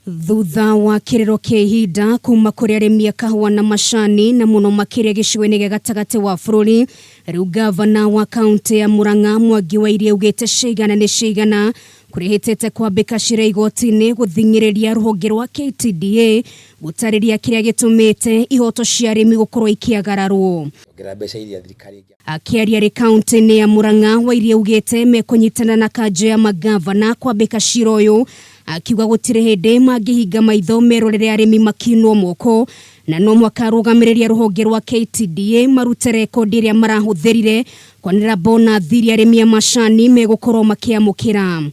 Thutha wa kĩrĩro kĩa ihinda kuma kũrĩ arĩmi a kahũa na macani na mũno makĩria gĩcigo-inĩ gĩa gatagatĩ wa bũrũri, rĩu ngavana wa kaũntĩ ya Murang'a Mwangi wa Iria augĩte ciigana nĩ ciigana kũrĩhĩtĩte kwambĩka cira igoti-inĩ gũthing'ĩrĩria rũhonge rwa KTDA gũtarĩria kĩrĩa gĩtũmĩte ihoto cia arĩmi gũkorwo ikĩagararwo. Ongerera mbeca iria thirikari ĩngĩ. Akĩaria arĩ kaũntĩ-inĩ ya Murang'a, Wairia augĩte mekũnyitana na kanjũ ya mangavana kwambĩka cira ũyũ, akiuga gũtirĩ hĩndĩ mangĩhinga maitho merorere arĩmi makinwo moko na no mũhaka arũgamĩrĩri a rũhonge rwa KTDA marute rekondi ĩrĩa marahũthĩrire kwanĩrĩra bonathi iria arĩmi a macani megũkorwo makĩamũkĩra.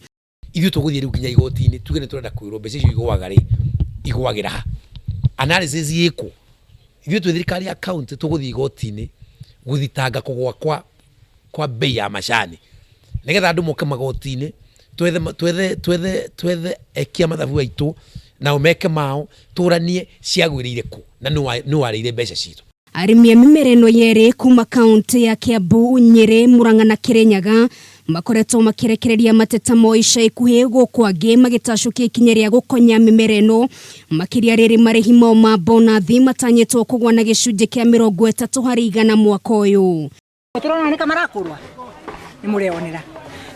Ithuĩ tũgũthiĩ rĩu nginya igoti-inĩ tuge nĩ tũrenda kwĩrwo mbeca icio igũaga rĩ, igũagĩra ha, analysis ĩkwo. Ithuĩ twĩ thirikari ya county tũgũthiĩ igoti-inĩ gũthitanga kũgũa kwa, kwa bei ya macani nĩgetha andũ moke magoti-inĩ twethe, twethe, twethe, twethe ekia mathabu aitũ nao meke mao tũranie ciagwĩrĩire kũ na nũ warĩire mbeca citũ. Arĩmi a mĩmera ĩno yerĩ kuma kauntĩ ya Kiambu, Nyĩrĩ, Murang'a na Kĩrĩnyaga makoretwo makĩrekereria mateta mo ica ikuhĩ gũkũ angĩ magĩtacũkia ikinya rĩa gũkonya mĩmera ĩno makĩria rĩrĩ marĩhi mao ma bonathi matanyĩtwo kũgwa na gĩcunjĩ kĩa 30% mwaka ũyũ. Tũrona nĩ kamarakũrwa nĩ mũreonera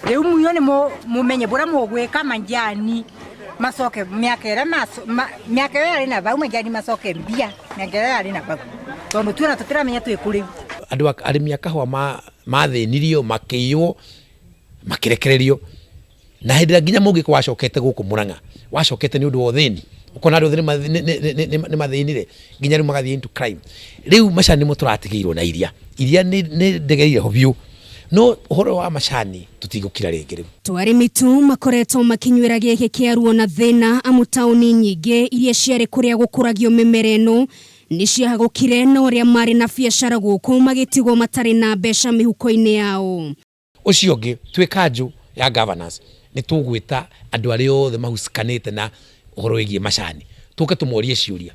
rĩu muyo nĩ mũmenye bũrĩa mũgwĩka manjani macoke mĩaka ĩrĩa mĩaka ĩyo yarĩ na bau manjani macoke mbia mĩaka ĩrĩa yarĩ na bau tondũ tuona tũtiramenya twĩ kũ rĩu. Andũ arĩmi a kahũa mathĩnirio makĩiywo makĩrekererio. Na hĩndĩ ĩrĩa nginya mũngĩko wacokete gũkũ Murang'a, wacokete nĩ ũndũ wa ũthĩni. Ũkona andũ othe nĩ mathĩnire, nginya rĩu magathiĩ into crime. Rĩu macani nĩmo tũratigĩirwo na iria. Iria nĩ ndegereire ho biũ. No ũhoro wa macani tũtigũkira rĩngĩ rĩu. To arĩmi tu makoretwo makĩnyuĩra gĩkĩ kĩa ruo na thĩna amu taũni nyingĩ iria ciarĩ kũrĩa gũkũragio mĩmera ĩno nĩ ciahagũkire na ũrĩa marĩ na biacara gũkũ magĩtigwo matarĩ na mbeca mĩhuko-inĩ yao. Ũcio ũngĩ, twĩ kanjũ ya governors nĩ tũgwĩta andũ arĩa othe mahusikanĩte na ũhoro wĩgiĩ macani, tũke tũmorie ciũria,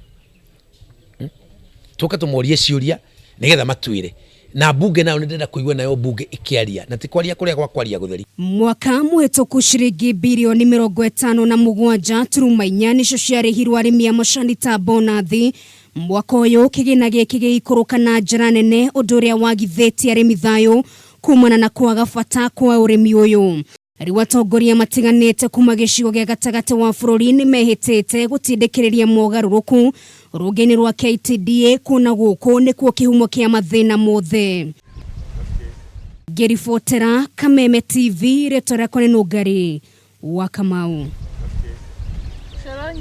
tũke tũmorie ciũria nĩgetha matwĩre. Na mbunge nayo nĩ ndĩrenda kũigua nayo mbunge ĩkĩaria, na ti kwaria kũrĩa gwa kwaria gũtheri. Mwaka mũhĩtũku ciringi birioni 57.4 nĩcio ciarĩhirwo arĩmi a macani ta bonathi. Mwaka ũyũ kĩgĩna gĩkĩ gĩgĩikũrũka na njĩra nene ũndũ ũrĩa wagithĩtie arĩmi thayũ kumana na kwaga bata kwa ũrĩmi ũyũ. Rĩu atongoria matiganĩte kuma gĩcigo gĩa gatagatĩ wa bũrũri nĩ mehĩtĩte gũtindĩkĩrĩria mogarũrũku rũhonge-inĩ rwa KTDA kuona gũkũ nĩkuo kĩhumo kĩa mathĩna mothe. Ngĩribotera Kameme TV, rĩtwa rĩakwa nĩ Nũngari wa Kamau.